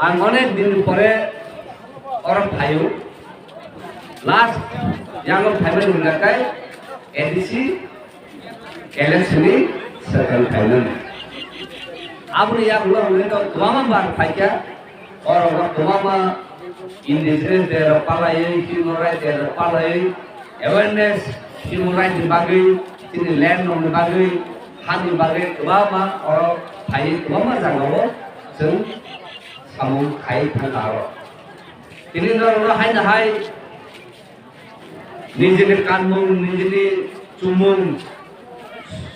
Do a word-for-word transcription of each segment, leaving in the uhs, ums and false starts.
Ang onek din pore oro phaio. Last yang phaimani hwnka khe A D C election ni second phaimani. Aboni yagulo hwnwi to kwbangma bar phaikha. Oro kwbangma Indigenous Day rok palaiwi, Human Rights Day rok palaiwi, awareness human rights ni bagwi, chini land rok ni bagwi, ha ni bagwi kwbangma oro phaiwi kwbangma jagao chwng samung khai thangkha aro. Tini norokno haino hai nijini kanmung, nijini chumung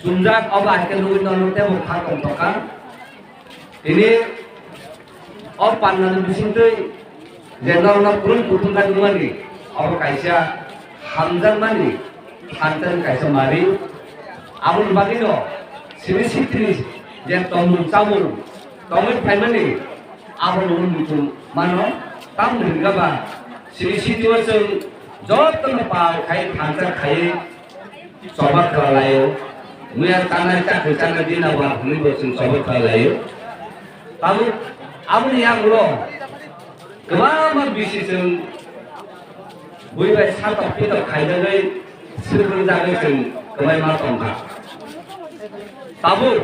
chumjak, obo hai khe nugwi norokno teibo kha tongthokha. Tini o pannani bisingtwi je norokno kwrwng kuthumkha nukmani, obo kaisa hamjakmani thansa ni kaisa mari. Aboni bagwino simi sitini je tongmung chamung tongwi phaimani, abo nungwi muchung mano. Tamoni hwnka ba simi sitio chwng jotono pal khai thansa khai choba khlalaio. Muya tanai chakri chanai dina ba hwnwi bo chwng choba khlalaio. Tabuk aboni yagulo kwbangma bisi chwng bui bai satok pitok khaijagwi swrwng jagwi chwng kwbangma tongkha. Tabuk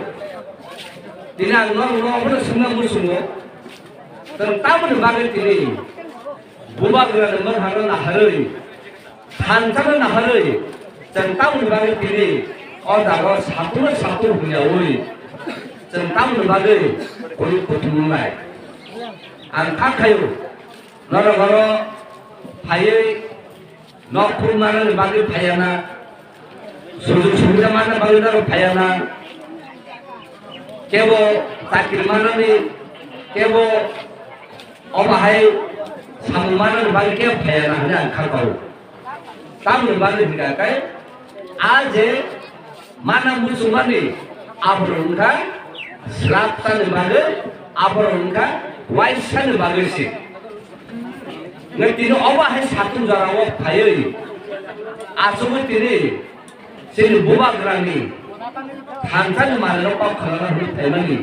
tini ang norokno obono swngna muchungo, chwng tamoni bagwi tini bubagrani mwkhangno naharwi, thansano naharwi, chwng tamoni bagwi tini o jagao satung satung hwnyaui chwng tamoni bagwi kwrwi kuthum wngnai. Ang kha khaio, norok oro phaiwi nok phuru manani bagwi phaiya na, sujug subida manna bagwi norok phaiya na, kebo chakri manani, kebo obo hai samung manani bagwi kebo phaiya na hwnwi ang kha khaio. Tamoni bagwi hwnka khe, a je mana muchungmani aborok wngkha swraptani bagwi, aborok wngkha waisani bagwi se. Nai tini obo hai satung jorao phaiwi achugwi tini chini bubagrani thansani manwirok kok khnana hwnwi phaimani.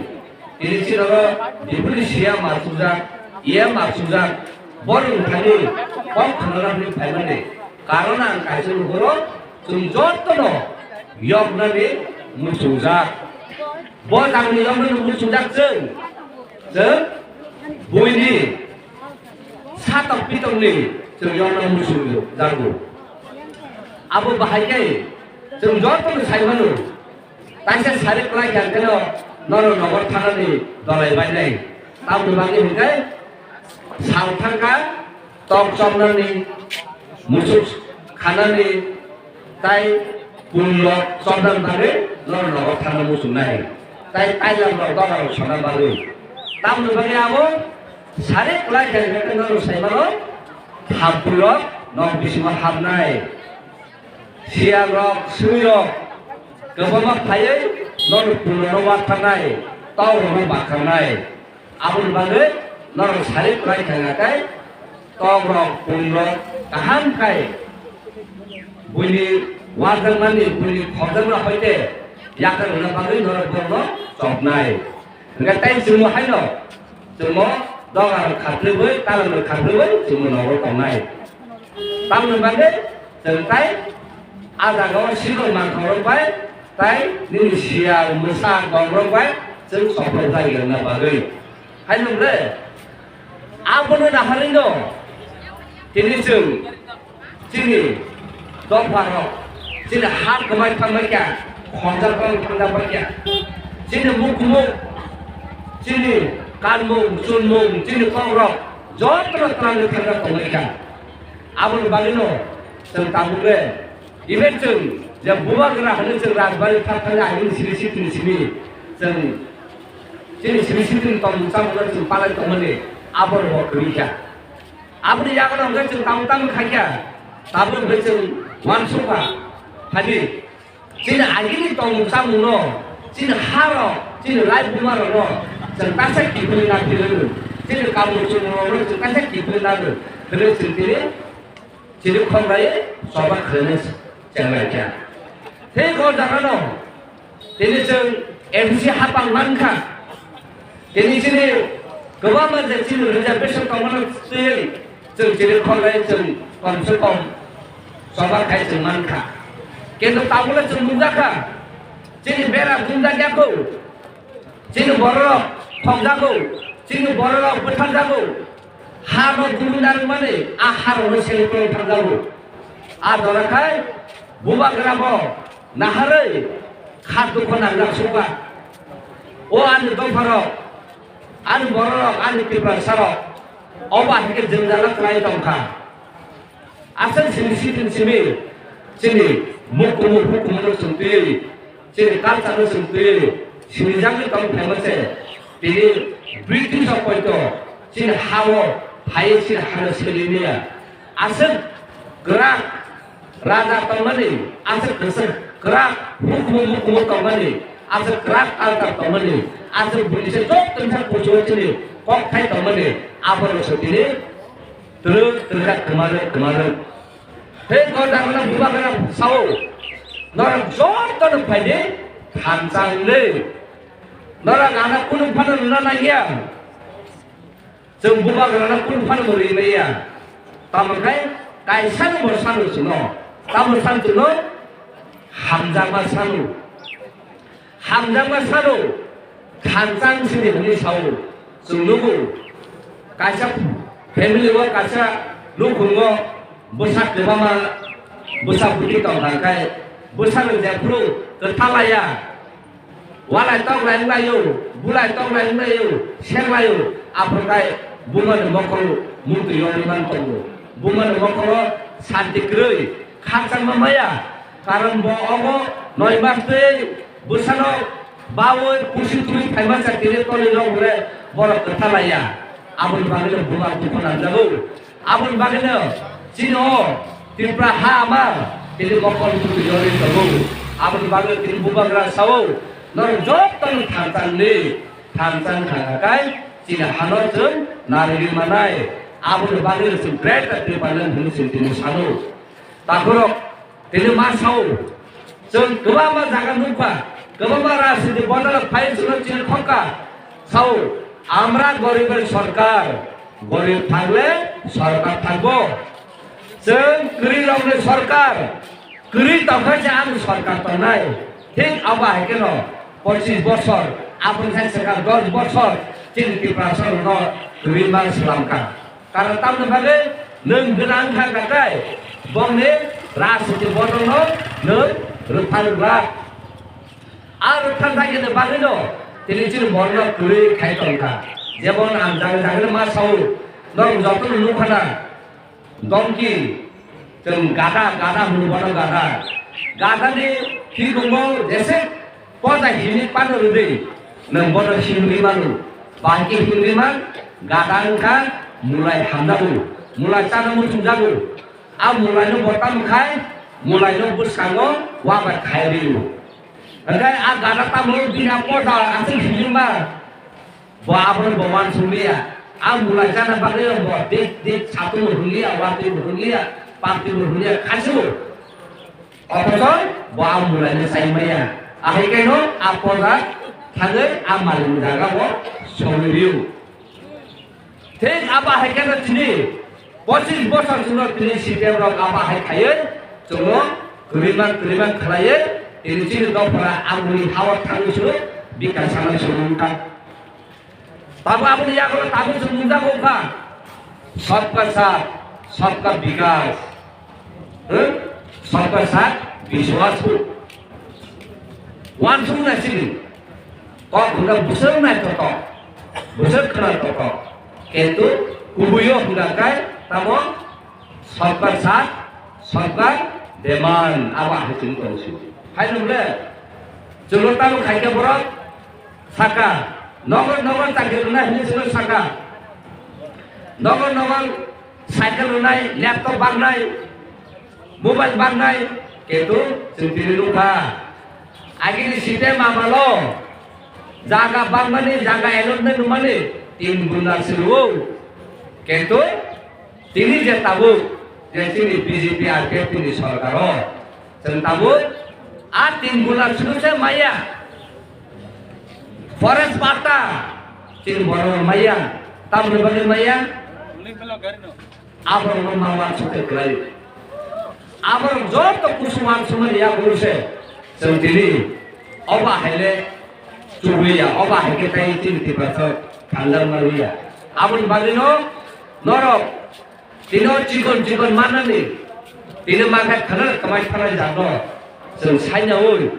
Tini chirok deputy C M achukjak, E M achukjak, borok thani kok khwnana hwnwi phaimani. Karon ang kaisa nukhoro, chwng jotono yoknani muchungjak. Bo jagni yoknani muchungjak chwng, chwng buini satok pitokni chwng yokna muchungjago. Abo bahai khe chwng jotono sai mano. Kaisa sari kwlai kha kheno norok nogor thanani dolai bainai. Tamoni bagwi hwnkhe sal thangkha tok chopnani, musuk khanani, tai punlok chopnani bagwi norok nogor thana muchungnai. Tai tailamrok dogarok sona bagwi. Tamoni bagwi abo sari kwlai kha kheno norok sai mano, hampulok nok bisingo hapnai. Siyal rok, swi rok, kwbangma phaiwi norok pulono watharnai, tau rokno bakarnai. Aboni bagwi norok sari kwlai thangya khe tok rok, pun rok kaham khai buini wajakmani, buini khorjakma hoite yakar rwna bagwi norok borokno chopnai. Hingke tei chwngno haino, chwngno dogar khatrwbwi, talamrok khatrwbwi chwngno nogo tongnai. Tamoni bagwi chwng tai a jagao sikok mangkhorok bai, tai nini siyal, mwsa, gongrok bai chwng soprok jagwi rwna bagwi. Haino hwnkhe abono naharwino tini chwng Chini dopha rok, chini ha kwmai thangbai kha, khonjak bai thangjak bai kha. Chini mukmuk, chini kanmung, chunmung, chini kok rok, jotono twlangwi thangjak tongbai kha. Aboni bagwino chwng tabuk le, even chwng je bubagra hwnwi chwng rajbari thang thangwi ahini simi sitini simi chwng chini simi sitini tongmung chamungno chwng palai tongmani abo rokbo kwrwi kha. Aboni yago hwnkhe chwng tamo tamo khaikha, tabuk hwnkhe chwng uansukha. Hadi, chini agini tongmung chamungno, chini harok, chini rai bumarokno chwng kaisa kiphilwi na philwi, chini kamung chumung rokno chwng kaisa kiphilwi na rw, hwnwi chwng tini, chini khokrai choba khwlwino chenglaikha. Tei o jagano Tini chwng A D C hapang mankha. Tini chini Kwbangma je chini reservation tongmani twi chwng chini khornai chwng kom se kom choba khai chwng mankha. Kintu tabukle chwng nukjakha, chini bera dunjak ya kho, chini bororok thokjago, chini bororok bwtharjago, ha no gubun narwkmani a ha rokno seleng tongwi thangjago. A jora khai bubagra bo naharwi kha dukho nangjak sukha. O ani dopharok, ani bororok, ani Tiprasarok, obo hai khe jwngjalo kwlai tongkha. Aswk simi sitin simi chini mukhumu hukumuno chwng twiwi, chini culture-no chwng twiwi sinijagwi tong phaima se tini British-o poito chini ha-o phaiwi chini hano swlwi maya. Aswk kwrak raja tongmani, aswk kwchwng kwrak hukumu mukumu tongmani, aswk kwrak altar tongmani, aswk buini se joto wngkha kuchugo chini kokthai tongmani, abono se tini twrwk twrwk kwmarwk kwmarwk. Tei gordagwla bubagra sao, norok jotono phaidi thansa wngwi. Norok ano kunu phano rwna nangya. Chwng bubagrano kunu phano bo rimaya. Tamo khe kaisano bo sano chwngno. Tamo sano chwngno hamjakma sano. Hamjakma sano thansa wngsidi hwnwi sao. Chwng nugo kaisa family o kaisa nukhungo bwsa kwbangma bwsa bwtwi tongkha khe bwsano jephuru kwthalaya. Walai tok lai wnglaio, bulai tok lai wnglaio, senglaio, aphuru khai bumani mokol muntwi yongwi man tongo. Bumani mokolo santi kwrwi khakchangma maya, karon bo obo noi mas twi bwsano bawi pusi twi phaima cha tini toli rok hwnwi borok kwtha laiya. Aboni bagwi no buma dukhu nangjago. Aboni bagwino chini o Tripura ha ama tini mokol muntwi yori tongo. Aboni bagwi tini bubagra sao, norok jotono thansa wngdi, thansa wngkha khe chini hano chwng narigwi manai. Aboni bagwi chwng Greater Tipraland hwnwi chwng tini sano. Takhorok tini ma sao, chwng kwbangma jaga nukha, kwbangma rajniti bodol phai chwngno chini khokha. Sao, amra goriber sorkar, gorib thakle sorkar thakbo. Chwng kwrwi rokni sorkar, kwrwi tongkha se ang sorkar tongnai. Thik abo hai kheno pochis bosor, aboni sai swkang dos bosor chini Tiprasa rokno kwrwi ma swlamkha. Karon tamni bagwi nwng gwnang kha katai bongni rajniti bodolno nwng rwkha rwglak. A rwkha thangkhe bagwino tini chini borno kwrwi khai tongkha. Jemon ang jaga jaga ma sao, norok jotono nukha na, donkey, chwng gada, gada hwnwi bono gada. Gadani khikungo jese poda himwi pano rwdi, nwng bono himwi mano. Bahai khe himwi man, gada wngkha mulai hamjago, mulai chana muchungjago. A mulaino bo tamo khai, mulaino bwskango wa bai khai rio. Hwnkhe a gada tamo bini a poda aswk himwi ma, bo abono bo wansukliya. A mulai chana bagwi bo dik dik satung bo hwnliya, watwi bo hwnliya, paktwi bo hwnliya, khasibo. Othocho bo a mulaino chai maya. Ahai khe no a poda thangwi a malikni jaga bo sogwi rio. Thik abo hai khe no tini pochis bosor chwngno tini C P M rok abo hai khaiwi chwngno kwrwima kwrwima khlaiwi tini chini dophra aboni hao thangwi chwng bikha sanai chwng wngkha. Tamo aboni yago tamo chwng nukjago wngkha, sabka saath, sabka bikas. Hmm? Sabka saath, biswas ho. Wansuk nai sini. Kok hwnka bwswk naithotok, bwswk khwnathotok. Kintu kubuio hwnka khe tamo sabka saath, sabka demand abo hai chwng tong si. Hai nung le, chwngno tamo khaikhe borok saka, nogo nogo chakri rwnai hwnwi chwngno saka. Nogo nogo cycle rwnai, laptop baknai, mobile baknai, kintu chwng tini nukha. Agini site mamalo jaga bakmani, jaga allotment rwmani tin guna se rwo. Kintu tini je tabuk je chini B J P R P F ni sorkar o, chwng tabuk a tin guna se maya. Forest patta chini borok maya. Tamni bagwi maya? Aborokno ma uansukhe kwlai. Aborok joto kusu uansukmani yago se chwng tini obo haile chubuya, obo haikhe tei chini Tiprasa thangjak manliya. Aboni bagwino norok tini o chikon chikon mannani tini mankha khana kwmai thanai jagno chwng sainaui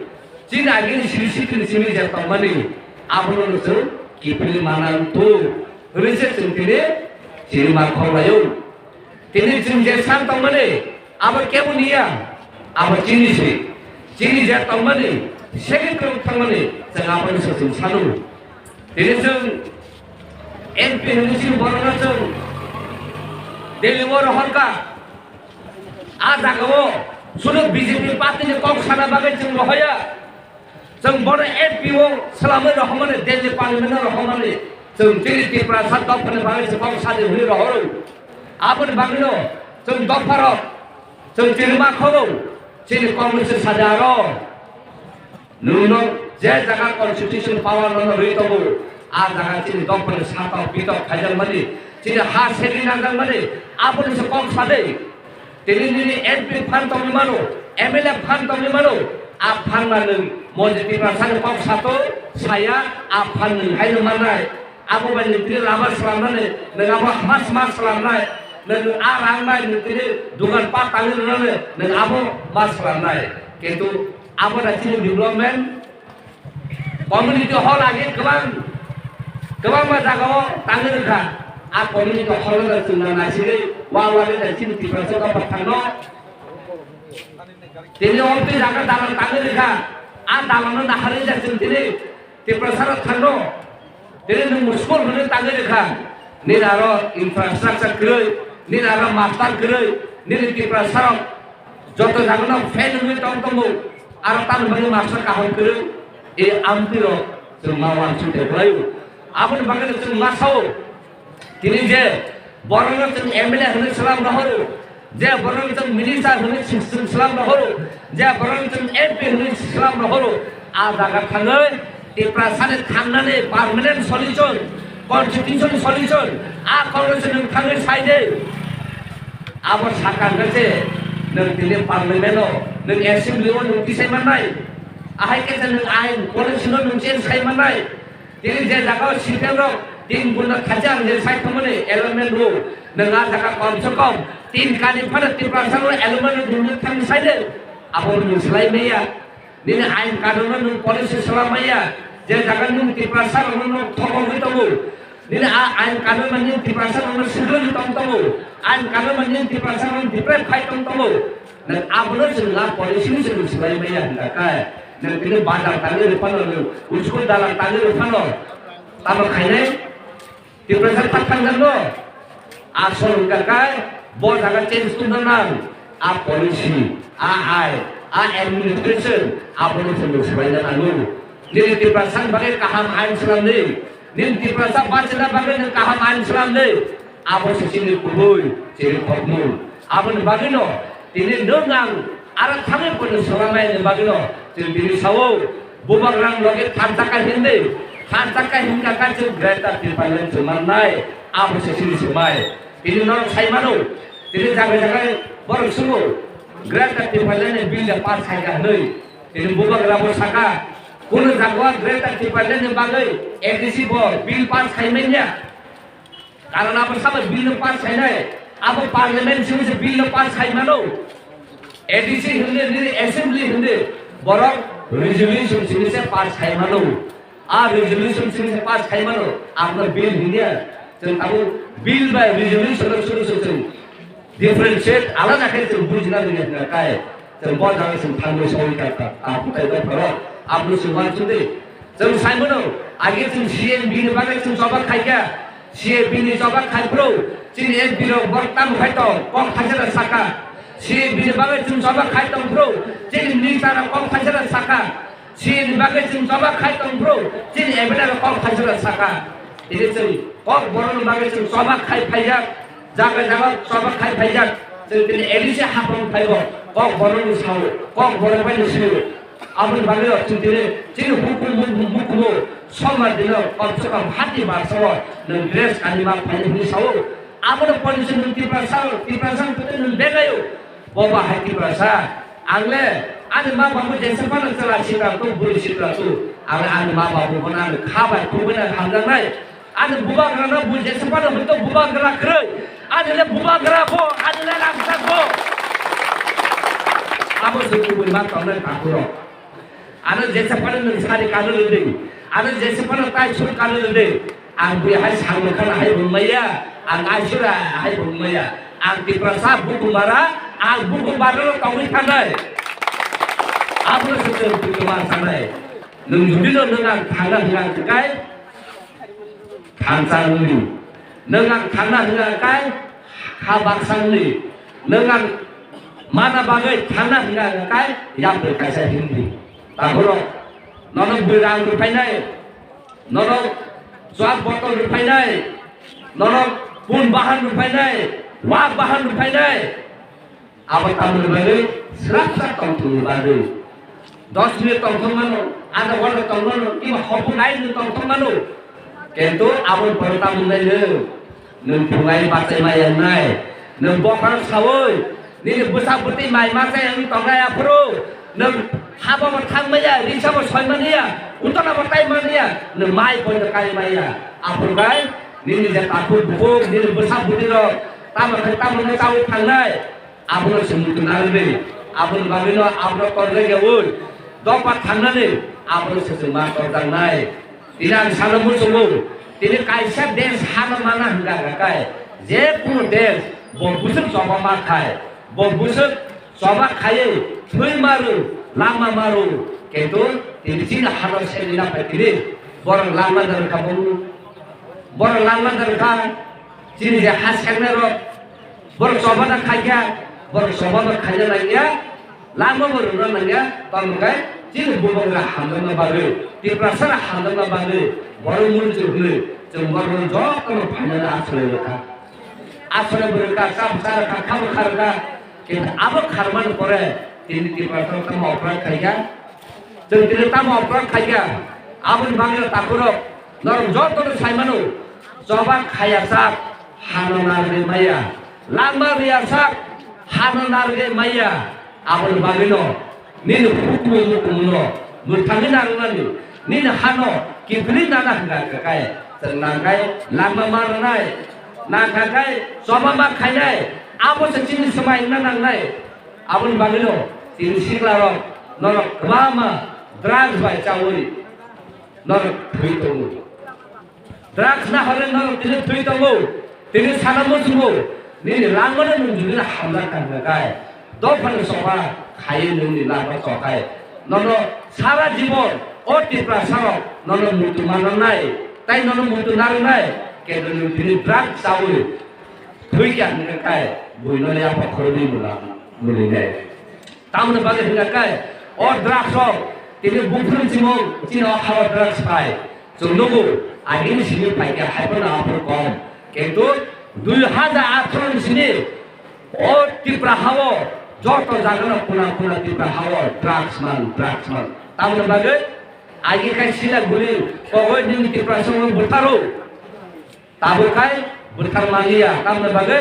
chini agini siri sitini simi je tongmani abono chwng kiphilwi manang tu hwnwi se chwng tini siri ma khorlaio. Tini chwng je san tongmani, abo kebo niya, abo chini se. Chini je tongmani, second term thangmani, chwng aboni se chwng sanu. Tini chwng M P hwnwi chini borokno chwng Delhi o rohorkha. A jagao suno B J P party ni kok sana bagwi chwng rohoya. Chwng bono M P o swlamwi rohormani, Delhi Parliament o rohormani, chwng chini Tiprasa dophani bagwi se kok sadi hwnwi rohoro. Aboni bagwino chwng dopharok, chwng chini ma khogo, chini Congress ni sadi aro. Nwngno je jaga constitution power nono rwi tongo, a jaga chini dophani satok bitok khaijakmani, chini ha segi nangjakmani, aboni se kok sadi. Tini nini M P phan tongwi mano, M L A phan tongwi mano, a phan ma nwng Monjit Tiprasani kok sato saya, a phan nwng haino mannai. Abo bai nwng tini lama slamnani, nwng abo ha sma slamnai, nwng a rang nai, nwng tini dugan pat tangwi rwnani, nwng abo ma slamnai. Kintu abo da chini development. Community hall age kwbang, kwbangma jagao tangwi rwkha. A community hall no chwngno naisingwi wa wa le chini Tiprasa dophani thangno. Tini omtwi jaga dalan tangwi rwkha. A dalanno naharwi jak chwng tini Tiprasa rok thangno. Tini nwng school hwnwi tangwi rwkha. Nini aro infrastructure kwrwi, nini aro master kwrwi, nini Tiprasa rok joto jagano fail wngwi tong tongo, aro tamni bagwi master kaham kwrwi, e amtwi rok chwng ma uansukte khlaio. Aboni bagwi chwng ma sao, tini je borokno chwng M L A hwnwi swlam rohoro, je borokno chwng minister hwnwi chwng swlam rohoro, je borokno chwng M P hwnwi swlam rohoro, a jaga thangwi Tiprasani thangnani permanent solution, constitution solution, a Congress nwng thangwi sai de. Abo sakha hwnkhe se nwng tini parliament o, nwng assembly o nwng tisai mannai. Ahai khe se nwng ain policy no nwng change khai mannai. Tini je jaga o C P M rok tin gunda khacha ang je sai thangmani allotment rule, nwng a jaga kom se kom tin kani phano Tiprasa no allotment rule thang sai de. Abo nwng slai maya. Nini ain kanun no nwng policy swlam maya, je jaga nwng Tiprasa rokno nwng thokogwi tongo. Nini a ain kanun mani nwng Tiprasa rokno sigwlwi tong tongo. Ain kanun mani nwng Tiprasa rokno deprive khai tong tongo. Nwng abono chwng la policy ni chwng swlai maya hwnka khe. Nwng tini bazar tangwi rw phano, nwng school dalan tangwi rw phano. Tamo khainai? Tiprasa tak thangjakno. Asol hwnkha khe bo jaga change tongna nang. A policy, a ain, a administration, abono chwng swbaina nango. Nini Tiprasa ni bagwi kaham ain swlamdi. Nini Tiprasa bachina bagwi nwng kaham ain swlamdi. Abo se chini kubui, chini kokmung. Aboni bagwino tini nwng ang aro thangwi poito swlamnai ni bagwino chwng tini sao, bubagrang logi thansa ka hindi, thansa ka hingka ka chwng Greater Tipraland chwng mannai, abo se chini swmai. Tini norok sai mano, tini jaga jaga borok sungo, Greater Tipraland ni bill ya pass khai ka hwnwi. Tini bubagra bo saka, kuno jaga Greater Tipraland ni bagwi A D C bo bill pass khai manya. Karon abo sabo bill no pass khainai, abo parliament simi se bill no pass khai mano. A D C hindi, nini assembly hindi, borok resolution simi se pass khai mano. A resolution simi se pass khai mano, abno bill hindi ya. Chwng abo bill bai resolution no suru suru chwng differentiate alada khe chwng bujina rwngya hwnka kai. Chwng bo jaga chwng thangwi sawi ka, ka, ka, ka, ka, ka, abno chwng uansukdi. Chwng sai mano, age chwng C A B ni bagwi chwng choba khai kha. C A B ni choba khai phuru chini M P rok borok tamo khai tong, kok thaisa da saka. C A B ni bagwi chwng choba khai tong phuru chini minister rok kok thaisa da saka. C A ni bagwi chwng choba khai tong phuru chini M L A rok kok thaisa da saka. Tini chwng kok borok ni bagwi chwng choba khai phaijak. Jaga jaga choba khai phaijak, chwng tini A D C hapang phaibo, kok borok ni sao, kok borok bai ni sio. Aboni bagwi o chwng tini chini hukumu, hukumu, Sombar dino kom se kom hati barsa o nwng dress kanwi ma phainai hwnwi sao. Abono police nwng Tiprasa, Tiprasa nwng tei nwng begaio. Boba hai Tiprasa, ang le ani ma babu jesa phano chwla sitra tu, bwrwi sitra tu. Ang le ani ma babu bono ani kha bai khulugwi nang hamjaknai. Ani bubagra no bui jesa phano hwnkhe bubagra kwrwi. Ani le bubagra bo, ani le rangchak bo. Abo se kubui ma tongnai takhurok. Ano jesa phano nwng sari kano rwdi. Ano jesa phano tai sur kano rwdi. Ang bui hai Salman Khan hai bung maya. Ang Aishwarya hai bung maya. Ang Tiprasa buku mara. Ang buku mara lo tongwi thanai. Abono se chwng buku ma sanai. Nwng judi no nwng ang thangna hwnga hwnkhe kai. Thansa wngdi. Nwng ang thangna hwnga kai kha baksa wngdi. Nwng ang mana bagwi thangna hwnga kai yapri kaisa himdi. Takhurok nono bwrang rwphainai, nono chwak botol rwphainai, nono pun bahan rwphainai, wak bahan rwphainai. Abo tamni bagwi swrapsa tongthokni bagwi. Dos minute tongthok mano, adha ghonta tong mano, kiba hopung ai nwng tongthok mano. Kintu aboni pore tamni bagwi nwng phungai bachai maya wngnai. Nwng bokhorok saui, nini bwsa bwtwi mai ma chai wngwi tongnai aphuru. Nwng habo bo thang maya, risa bo soi mania, utana bo tai mania, nwng mai poito kai maya. Aphuru bai nini je takhuk bukhuk, nini bwsa bwtwi rok tamo khe tamo no chaui thangnai. Abono se muitu narwgwi, aboni bagwino abono torjak yaui dopha thangnani abono se chwng ma torjaknai. Tini ang sana muchungo, tini kaisa desh hano mana hwnka hwnka kai, je kunu desh bo bwswk choba ma khai, bo bwswk choba khaiwi thwi maru, lama maru, kintu tini chini hano se rina pai tini borok lama narwkha bo, borok lama narwkha. Chini je ha seknai rok, borok choba da khaikha, borok choba da khaina nangya, lama bo rwna nangya, tamo khe chini bubagra hamjakna bagwi, Tiprasa rok hamjakna bagwi, borok muli chwng hwnwi, chwng borok jotono phainani aswlai rwkha. Aswlai bo rwkha, cha bo cha rwkha, kha bo kha rwkha, kintu abo kharmani pore tini Tiprasa rok tamo operate khaikha, chwng tini tamo operate khaikha, aboni bagwi takhurok, norok jotono sai mano, choba khaya sak, hano narwgwi maya. Langma riya sak, hano narwgwi maya. Aboni bagwino nini hukumu mukumno mwthangwi narwknani, nini hano kiphilwi nana hwnka hwnka khe chwng nangkhe langma ma rwnai, nangkha khe choba ma khainai, abo se chini swmai wngna nangnai. Aboni bagwino chini siklarok norok kwbangma drugs bai chaui norok thwi tongo. Drugs na hole norok tini thwi tongo, tini sana muchungo, nini langmano nwng jodi hamjak tangkha khe, dophani choba khaiwi nwngni langma chokhai, nono sara jibon o Tiprasarok nono muitu manjaknai, tai nono muitu narwknai, kintu nwng tini drugs chaui thwi kha hwnwi khe buino yapha khoroknwi mwnaknai. Tamoni bagwi hwnka khe, o drugs rok tini buphuru chimung chini o hao drugs phai. Chwng nugo, agini simi phai khe hai phano aphuru kom. Kintu dui hajar atharo ni simi o Tripura hao joto jagano kuna kuna Tripura hao drugs man, drugs man. Tamoni bagwi agi khai sila guli kogoi nini Tripura songno butharu. Tabuk khai bwthar manliya, tamni bagwi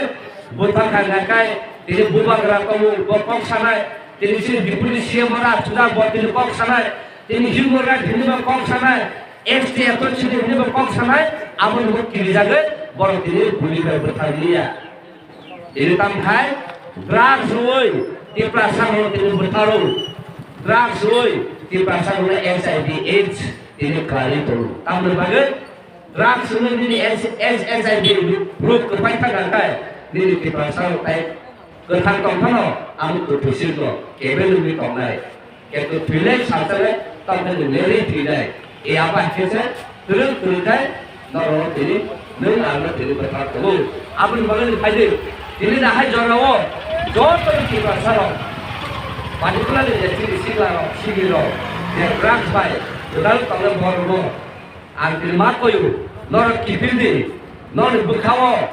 bwthar khai nai khai, tini bubagra tongo, bo kok sanai, tini chini deputy C M ora thujak, bo tini kok sanai, tini human right hinwi bo kok sanai, S T authority hinwi bo kok sanai, abo nugo kirijagwi borok tini guli bai bwthar liya. Tini tam khai drugs rwui Tiprasa no tini bwtharo, drugs rwui Tiprasa no H I V AIDS tini khlai tongo. Tamni bagwi drugs hwnwi nini S-, S-, H I V rok kwpai thangkha khe nini Tiprasa rok tai kwthang tong phano abo kwthwi sirgo kebel wngwi tongnai. Khe kwthwilai salsale tamkhe nwng lerwi thwinai. E abo hai khe se twrwk twrwk khai norok tini nwng ang no tini bwthar tongo. Aboni bagwi nwng phaidi tini nahai jorao joto Tiprasa rok particularly je chini sikla rok simi rok je drugs bai gwdal tongnai borok no. Ang tini ma koyo, norok kiphil di, norokni bwkhao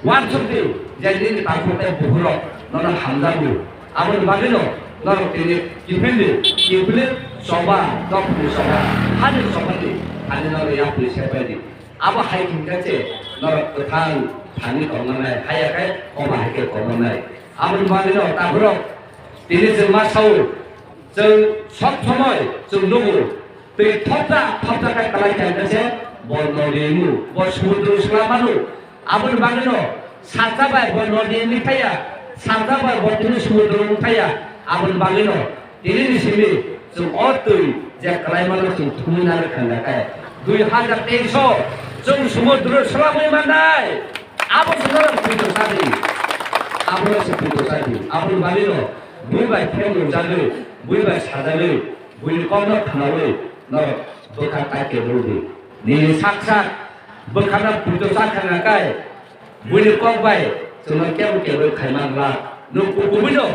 uansuk di, je nini takhuk tei bukhurok nono hamjakgo. Aboni bagwino norok tini kiphil di, kiphilwi Choba, dophani choba, hani chobani, hani norok yapri sepaidi. Abo hai hinkhe se norok kwthang thani tongnai, haya khe omo hai khe tongnai. Aboni bagwino takhorok tini chwng ma sao, chwng sob somoi chwng nugo, twi thopjak thopjak khe kwlai kha hinkhe se bo nodi wngo, bo sumudro swla mano. Aboni bagwino salsa bai bo nodi wngwi thaya, salsa bai bo tini sumudro wng thaya. Aboni bagwino tini ni simi chwng o twi je kwlai mano chwng thumwi nang kha khe dui hajar teis o chwng sumudro swlamwi mannai. Abo se norok puito sadi, abo se puito sadi. Aboni bagwino bui bai phone rwjagwi, bui bai sajagwi, buini kokno khnawi norok bwkha tai kebul di. Nini sak sak bwkhano puito sa kha khe buini kok bai chwngno kebo kebo khaima glak. Nwng kubuino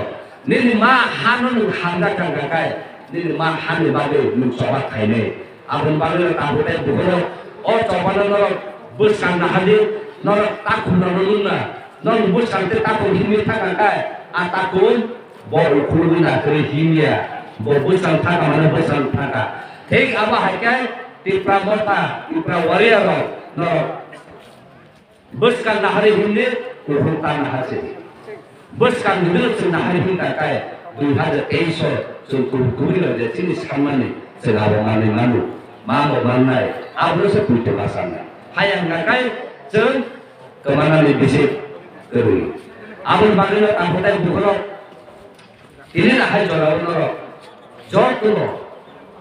nini ma hano nwng hamjak kha khe nini ma hani bagwi nwng choba khainai. Aboni bagwi no tabuk tei bukhoro o chobano norok bwskang nahadi, norok takhumno nukna, norok bwskang tei takhum himwi thangkha khe a takhum bo ukhulwi na kwrwi himya, bo bwskang thangkha mane bwskang thangkha. Thik abo hai khe Tipra Motha, Tipra Warrior rok norok bwskang nahari himni kuphur ta nahar se. Bwskang himni chwng nahari himkha khe dui hajar teis o chwng kuphur kubui rok je chini sanmani chwng abo manwi manu. Ma bo mannai, abono se puito ma sanai. Hai wngkha khe chwng kwmanani bisi kwrwi. Aboni bagwino tangkhatai bukhorok tini nahai jorao norok jotono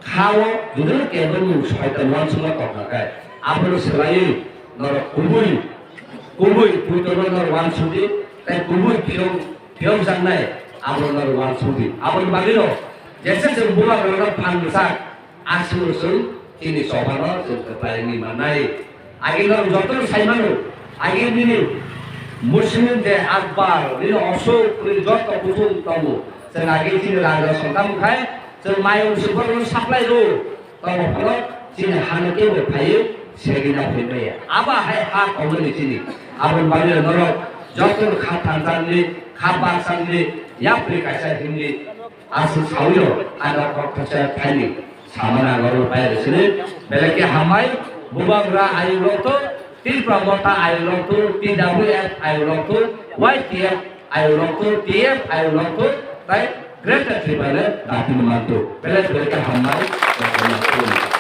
khao judul kebo nwng soitan uansukma tongkha khe abono swlaiwi norok kubui kubui puitono norok uansukdi tei kubui phiyok phiyokjaknai abono norok uansukdi. Aboni bagwino jesa chwng bubagra norok phan rwchak, aswk chwng chini chobano chwng kwplai wngwi mannai. Age norok jotono sai mano, age nini Muslim de Akbar, nini Ashok, nini joto kuchung tongo. Chwng age chini raja songkam khai, chwng mayung suborno supply rw, tongo phano chini hano kebo phaiwi segina phai maya. Abo hai ha tongmani chini. Aboni bagwi norok jotono kha thanjakni, kha bakjakni, yapri kaisa himni. Aswk sawi rw, ano kok thangsa thaini samani ang oro pai rw sini. Belai khe hambai, bubagra ayuk rok to, Tipra Motha ayuk rok to, T W F ayuk rok to, Y T F ayuk rok to, T F ayuk rok to, tai Greater Tripura dati manto. Belai belai khe hambai.